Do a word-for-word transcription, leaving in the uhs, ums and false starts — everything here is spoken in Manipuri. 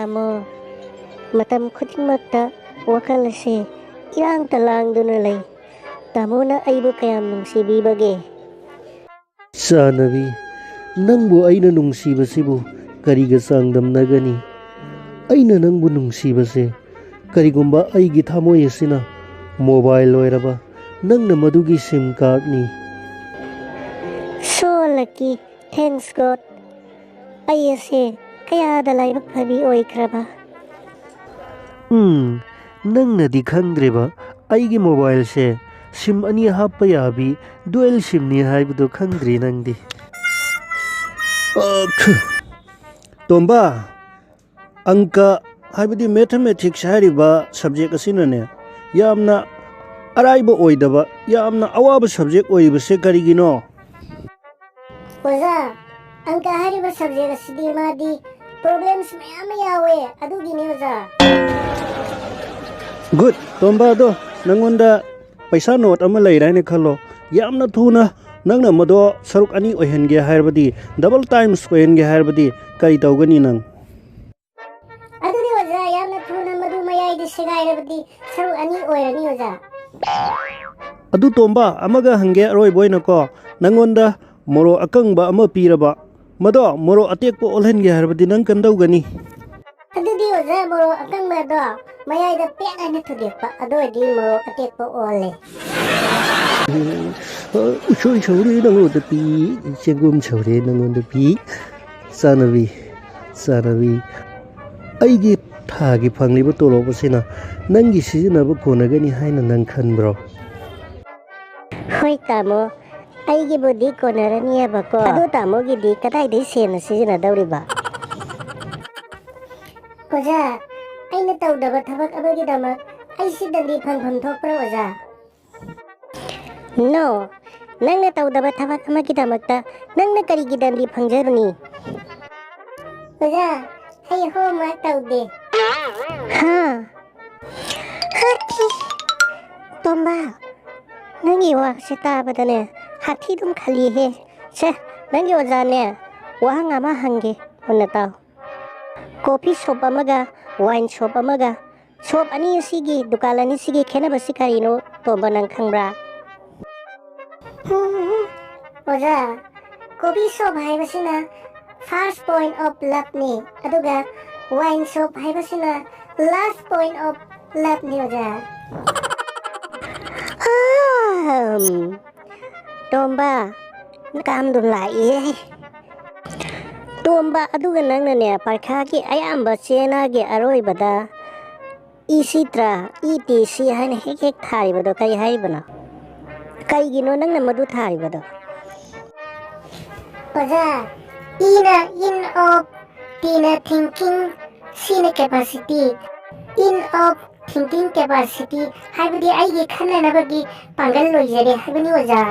ꯇꯥꯃꯣ, ꯃꯇꯝ ꯈꯨꯗꯤꯡꯃꯛꯇ ꯋꯥꯈꯜ ꯑꯁꯦ ꯏꯔꯥꯡꯇ ꯂꯥꯡꯗꯨꯅ ꯂꯩ꯫ ꯇꯥꯃꯣꯅ ꯑꯩꯕꯨ ꯀꯌꯥꯝ ꯅꯨꯡꯁꯤꯕꯤꯕꯒꯦ? ꯆꯥꯟꯅꯕꯤ, ꯅꯪꯕꯨ ꯑꯩꯅ ꯅꯨꯡꯁꯤꯕꯁꯤꯕꯨ ꯀꯔꯤꯒ ꯆꯥꯡꯗꯝꯅꯒꯅꯤ? ꯑꯩꯅ ꯅꯪꯕꯨ ꯅꯨꯡꯁꯤꯕꯁꯦ, ꯀꯔꯤꯒꯨꯝꯕ ꯑꯩꯒꯤ ꯊꯃꯣꯏ ꯑꯁꯤꯅ mobile ꯑꯣꯏꯔꯕ, ꯅꯪꯅ ꯃꯗꯨꯒꯤ SIM cardꯅꯤ꯫ So lucky, thanks God. ꯑꯩ ꯑꯁꯦ ꯀꯌꯥꯗ ꯂꯥꯏꯕꯛ ꯐꯕꯤ ꯑꯣꯏꯈ꯭ꯔꯕ꯫ ꯎꯝ, ꯅꯪꯅꯗꯤ ꯈꯪꯗ꯭ꯔꯤꯕ, ꯑꯩꯒꯤ mobileꯁꯦ SIM ꯑꯅꯤ ꯍꯥꯞꯄ ꯌꯥꯕꯤ dual SIMꯅꯤ ꯍꯥꯏꯕꯗꯨ ꯈꯪꯗ꯭ꯔꯤ ꯅꯪꯗꯤ꯫ ꯑꯈ꯫ ꯇꯣꯝꯕ, ꯑꯪꯀ ꯍꯥꯏꯕꯗꯤ mathematics ꯍꯥꯏꯔꯤꯕ subject ꯑꯁꯤꯅꯅꯦ, ꯌꯥꯝꯅ ꯑꯔꯥꯏꯕ ꯑꯣꯏꯗꯕ, ꯌꯥꯝꯅ ꯑꯋꯥꯕ subject ꯑꯣꯏꯔꯤꯕꯁꯦ ꯀꯔꯤꯒꯤꯅꯣ? ꯑꯣꯖꯥ, ꯑꯪꯀ ꯍꯥꯏꯔꯤꯕ subject ꯑꯁꯤꯗꯤ ꯃꯥꯗꯤ problems ꯃꯌꯥꯝ ꯑꯃ ꯌꯥꯎꯋꯦ, ꯑꯗꯨꯒꯤꯅꯤ ꯑꯣꯖꯥ꯫ Good, ꯇꯣꯝꯕ, ꯑꯗꯣ ꯅꯪꯉꯣꯟꯗ ꯄꯩꯁꯥ note ꯑꯃ ꯂꯩꯔꯦ ꯍꯥꯏꯅ ꯈꯜꯂꯣ꯫ ꯌꯥꯝꯅ ꯊꯨꯅ ꯅꯪꯅ ꯃꯗꯣ ꯁꯔꯨꯛ ꯑꯅꯤ ꯑꯣꯏꯍꯟꯒꯦ ꯍꯥꯏꯔꯕꯗꯤ, double times ꯑꯣꯏꯍꯟꯒꯦ ꯍꯥꯏꯔꯕꯗꯤ ꯀꯔꯤ ꯇꯧꯒꯅꯤ ꯅꯪ? ꯑꯗꯨꯗꯤ ꯑꯣꯖꯥ, ꯌꯥꯝꯅ ꯊꯨꯅ ꯃꯗꯨ ꯃꯌꯥꯏꯗ ꯁꯦꯒꯥꯏꯔꯕꯗꯤ ꯁꯔꯨꯛ ꯑꯅꯤ ꯑꯣꯏꯔꯅꯤ ꯑꯣꯖꯥ꯫ ꯑꯗꯨ ꯇꯣꯝꯕ, ꯑꯃꯒ ꯍꯪꯒꯦ ꯑꯔꯣꯏꯕ ꯑꯣꯏꯅꯀꯣ, ꯅꯪꯉꯣꯟꯗ ꯃꯣꯔꯣꯛ ꯑꯀꯪꯕ ꯑꯃ ꯄꯤꯔꯕ, ꯃꯗꯣ ꯃꯣꯔꯣꯛ ꯑꯇꯦꯛꯄ ꯑꯣꯜꯍꯟꯒꯦ ꯍꯥꯏꯔꯕꯗꯤ ꯅꯪ ꯀꯝꯗꯧꯒꯅꯤ? ꯑꯗꯨꯗꯤ ꯑꯣꯖꯥ, ꯃꯣꯔꯣꯛ ꯑꯀꯪꯕꯗꯣ ꯃꯌꯥꯏꯗ ꯄꯦꯠ ꯍꯥꯏꯅ ꯊꯨꯗꯦꯛꯄ, ꯑꯗꯨ ꯑꯣꯏꯔꯗꯤ ꯃꯣꯔꯣꯛ ꯑꯇꯦꯛꯄ ꯑꯣꯜꯂꯦ꯫ ꯎꯁꯣꯏ ꯁꯧꯔꯦ ꯅꯪꯉꯣꯟꯗ ꯄꯤ, ꯆꯦꯡꯒꯨꯝ ꯁꯧꯔꯦ ꯅꯪꯉꯣꯟꯗ ꯄꯤ꯫ ꯆꯥꯟꯅꯕꯤ, ꯆꯥꯟꯅꯕꯤ, ꯑꯩꯒꯤ ꯊꯥꯒꯤ ꯐꯪꯂꯤꯕ ꯇꯣꯂꯣꯞ ꯑꯁꯤꯅ ꯅꯪꯒꯤ ꯁꯤꯖꯤꯟꯅꯕ ꯀꯣꯟꯅꯒꯅꯤ ꯍꯥꯏꯅ ꯅꯪ ꯈꯟꯕ꯭ꯔꯣ? ꯍꯣꯏ ꯇꯥꯃꯣ, ꯑꯩꯒꯤꯕꯨꯗꯤ ꯀꯣꯟꯅꯔꯅꯤꯑꯕꯀꯣ꯫ ꯑꯗꯣ ꯇꯥꯃꯣꯒꯤꯗꯤ ꯀꯗꯥꯏꯗꯩ ꯁꯦꯟꯅ ꯁꯤꯖꯤꯟꯅꯗꯧꯔꯤꯕ? ꯑꯣꯖꯥ, ꯑꯩꯅ ꯇꯧꯗꯕ ꯊꯕꯛ ꯑꯃꯒꯤꯗꯃꯛ ꯑꯩ ꯁꯤ ꯗꯟꯗꯤ ꯐꯪꯐꯝ ꯊꯣꯛꯄ꯭ꯔꯥ ꯑꯣꯖꯥ? No, ꯅꯪꯅ ꯇꯧꯗꯕ ꯊꯕꯛ ꯑꯃꯒꯤꯗꯃꯛꯇ ꯅꯪꯅ ꯀꯔꯤꯒꯤ ꯗꯟꯗꯤ ꯐꯪꯖꯔꯨꯅꯤ? ꯑꯣꯖꯥ, ꯑꯩ homework ꯇꯧꯗꯦ꯫ ꯍꯥ? ꯍꯥꯊꯤ! ꯇꯣꯝꯕ, ꯅꯪꯒꯤ ꯋꯥꯁꯦ ꯇꯥꯕꯗꯅꯦ ꯍꯥꯊꯤ ꯑꯗꯨꯝ ꯈꯜꯂꯤꯍꯦ꯫ ꯁꯦ, ꯅꯪꯒꯤ ꯑꯣꯖꯥꯅꯦ ꯋꯥꯍꯪ ꯑꯃ ꯍꯪꯒꯦ, ꯃꯨꯟꯅ ꯇꯥꯎ꯫ Coffee shop ꯑꯃꯒ wine shop ꯑꯃꯒ, shop ꯑꯅꯤ ꯑꯁꯤꯒꯤ, ꯗꯨꯀꯥꯟ ꯑꯅꯤꯁꯤꯒꯤ ꯈꯦꯠꯅꯕꯁꯤ ꯀꯔꯤꯅꯣ, ꯇꯣꯝꯕ, ꯅꯪ ꯈꯪꯕ꯭ꯔꯥ? ꯑꯣꯖꯥ, coffee shop ꯍꯥꯏꯕꯁꯤꯅ first point of loveꯅꯤ, ꯑꯗꯨꯒ wine shop ꯍꯥꯏꯕꯁꯤꯅ last point of loveꯅꯤ, ꯑꯣꯖꯥ꯫ ꯑꯍꯝ, ꯇꯣꯝꯕ, ꯅꯀꯥꯝꯗꯨꯝ ꯂꯥꯛꯏꯍꯦ꯫ ꯇꯣꯝꯕ, ꯑꯗꯨꯒ ꯅꯪꯅꯅꯦ, ꯄꯔꯤꯈꯥꯒꯤ ꯑꯌꯥꯝꯕ ꯆꯦꯅꯥꯒꯤ ꯑꯔꯣꯏꯕꯗ ꯏ ꯁꯤ ꯇ꯭ꯔꯥ, ꯏ ꯇꯤ ꯁꯤ ꯍꯥꯏꯅ ꯍꯦꯛ ꯍꯦꯛ ꯊꯥꯔꯤꯕꯗꯣ ꯀꯔꯤ ꯍꯥꯏꯔꯤꯕꯅꯣ? ꯀꯩꯒꯤꯅꯣ ꯅꯪꯅ ꯃꯗꯨ ꯊꯥꯔꯤꯕꯗꯣ? ꯑꯣꯖꯥ, ꯏꯅ in of, ꯇꯤꯅ thinking, ꯁꯤꯅ capacity꯫ In of thinking capacity ꯍꯥꯏꯕꯗꯤ ꯑꯩꯒꯤ ꯈꯟꯅꯅꯕꯒꯤ ꯄꯥꯡꯒꯜ ꯂꯣꯏꯖꯔꯦ ꯍꯥꯏꯕꯅꯤ, ꯑꯣꯖꯥ꯫